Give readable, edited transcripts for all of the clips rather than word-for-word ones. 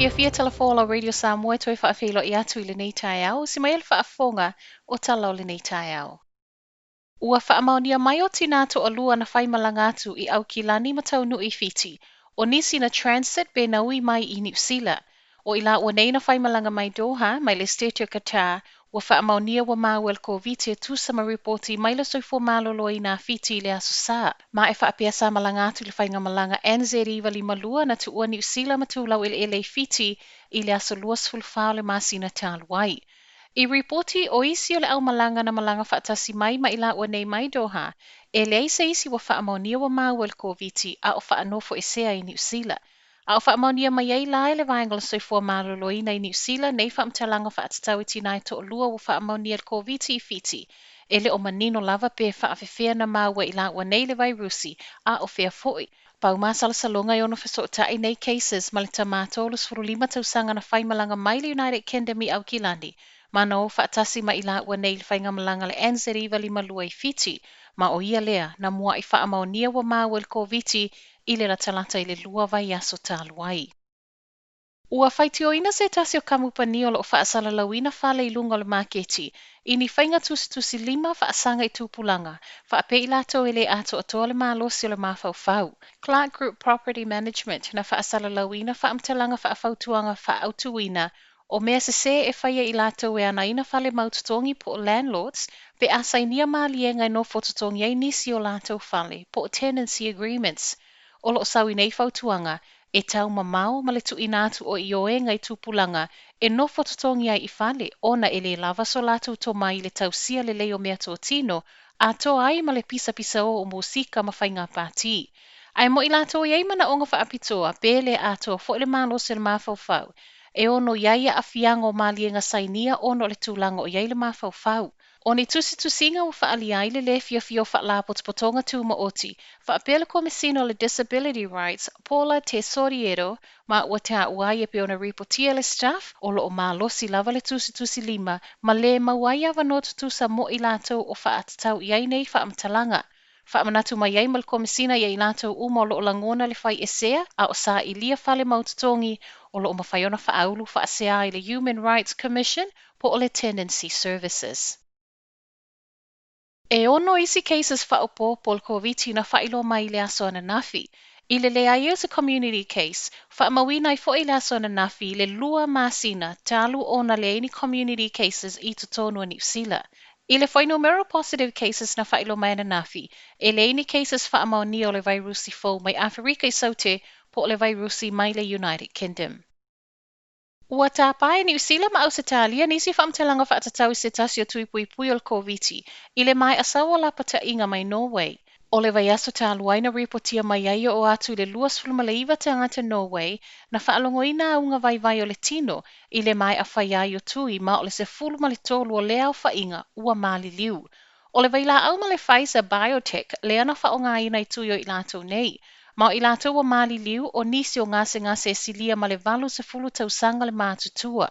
fiafia Tala Folau Radio Samoa e toe faafeiloai atu i lenei taeao, usi mai le faafofoga o tala o lenei taeao. Ua faamaonia mai o tinā toalua na faimalaga atu i Aukilani ma taunuu i Fiti. O nisi na transit pe na ui mai i Niu Sila. O i laua nei na faimalaga mai Doha, mai le State o Qatar, ua faamaonia ua maua i le Koviti e tusa ma ripoti mai le Soifua Maloloina a Fiti i le Aso Sa. Ma e faapea sa malaga atu le faigamalaga NZ952 na tuua Niu Sila ma tu laueleele i Fiti i le aso 24 o le masina talu ai. I ripoti o isi o le aumalaga na malaga faatasi mai ma i laua nei mai Doha, e leai se isi ua faamaonia ua maua i le Koviti a o faanofoesea i Niu Sila. A o faamaonia mai ai la e le Vaega o le Soifua Maloloina i Niu Sila nei faamatalaga faatatau i tinā e toalua ua faamaonia i le Koviti i Fiti. E le o manino lava pe faafefea na maua i laua nei le vairusi, a o fea foi. Pau masalosaloga e ono fesootai nei cases ma le tamā 35 tausaga na faimalaga mai le United Kingdom i Aukilani, ma na o faatasi ma i laua nei i le faigamalaga le NZ952 i Fiti, ma o ia lea na muai faamaonia ua maua i le Koviti i le latalata i le 2 vaiaso talu ai. Ua faitioina se tasi o kamupani o loo faasalalauina fale i luga o le maketi i ni faiga tusitusilima faasaga i tupulaga, faapea i latou e le atoatoa le malosi o le mafaufau. Clark Group Property Management na faasalalauina faamatalaga faafautuaga faaautuina o mea sesē e faia i latou e anaina fale mau totogi po o landlords pe a sainia maliega e nofo totogi ai nisi o latou fale po o tenancy agreements. O loo sau i nei fautuaga e taumamao ma le tuuina atu o ioega i tupulaga e nofo totogi ai i fale ona e lē lava so latou tomai i le tausia lelei o meatotino atoa ai ma le pisapisao o musika ma faiga pātī. Ae mo i latou e i ai manaoga faapitoa pe le atoa foi le malosi o le mafaufau, e ono i ai aafiaga o maliega sainia ona o le tulaga o i ai le mafaufau. O ni tusitusiga ua faaalia ai le lē fiafia o faalapotopotoga tumaoti, faapea le Komesina o le Disability Rights, Paula Tesoriero, ma ua taua ai e pei ona ripotia e le Stuff, o loo malosi lava le tusitusilima ma lē maua ai avanoa tutusa mo i latou o faatatau i ai nei faamatalaga. Faamanatu mai ai ma le Komesina ia i latou uma o loo lagona le faiesea a o sailia fale mau totogi, o loo mafai ona faaulu faasea i le Human Rights Commission po o le Tenancy Services. E 6 isi cases faaopoopo o le Koviti na faailoa mai i le aso ananafi. I le leai o se community case, faamauina ai foi le aso ananafi le 2 masina talu ona leai ni community cases i totonu o Niu Sila. I le fuainumera positive cases na faailoa mai ananafi, e leai ni cases faamaonia o le vairusi fou mai Aferika i Saute po o le vairusi mai le United Kingdom. Ua tāpā e Niu Sila ma Ausetalia nisi faamatalaga faatatau i se tasi o tui puipui o le Koviti i le maea sau o lapataiga mai Norway. O le vaiaso talu ai na ripotia mai ai e oo atu i le 29 tagata Norway na faalogoina auga vaivai o le tino i le maea fai ai o tui, ma o le 13 o lea aofaiga ua maliliu. O le vailaau ma le Pfizer BioNTech lea na faaaogaina i tui o i latou nei. Ma o i latou ua maliliu o nisi o gasegase e silia ma le 80 tausaga le matutua.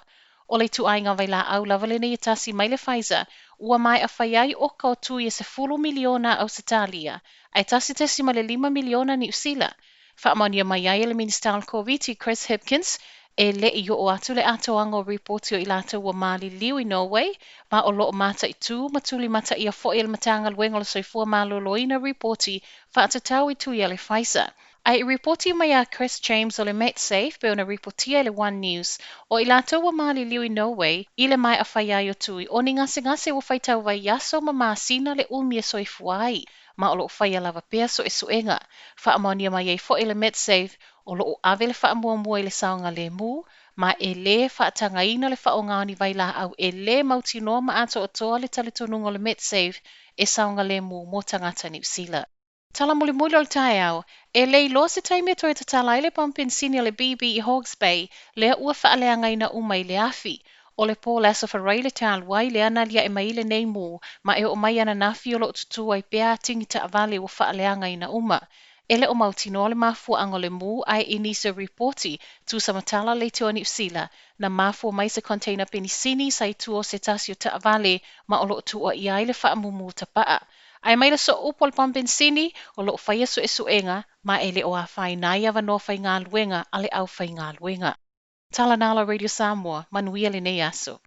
O le ituaiga vailaau lava lenei e tasi mai le Pfizer ua maea fai ai oka o tui e 10 miliona Ausetalia, ae 1.5 miliona Niu Sila. Faamaonia mai ai e le Minisita o le Koviti Chris Hipkins e le i oo atu le atoaga o ripoti o i latou ua maliliu i Norway, ma o loo mataitū ma tulimataia foi e le Matagaluega o le Soifua Maloloina ripoti faatatau i tui a le Pfizer. Ae i ripoti mai a Chris James o le Medsafe pe ona ripotia e le One News, o i latou ua maliliu i Norway i le maea fai ai o tui, o ni gasegase ua faitau vaiaso ma masina le umi e soifua ai, ma o loo faia lava pea suesuega. Faamaonia mai ai foi le Medsafe o loo ave le faamuamua i le saogalemu, ma e lē faatagaina le faaaoga o ni vailaau e lē mautinoa ma atoatoa le talitonuga o le Medsafe e saogalemu mo tagata Niu Sila. Tala mulimuli o le taeao, e le iloa se taimi e toe tatala ai le pamu penisini a le BP i Hawke's Bay, lea ua faaleagaina uma i le afi. O le po o le Aso Faraile talu ai lea na aliae mai ai lenei mu, ma e oo mai ananafi o loo tutū ai pea atigi taavale ua faaleagaina uma. E le o mautinoa le mafuaaga o le mu, ae i nisi o ripoti, tusa ma tala a Leitio a Niu Sila, na mafua mai se container penisini sa i tua o se tasi o taavale ma o loo tuuaia ai le faamumū tapaa. Ae mai le sooupu o le pamu penisini, o loo faia suesuega ma e le o afaina ai avanoa faigaluega a le aufaigaluega. Tala Nalo Radio Samoa, manuia lenei aso.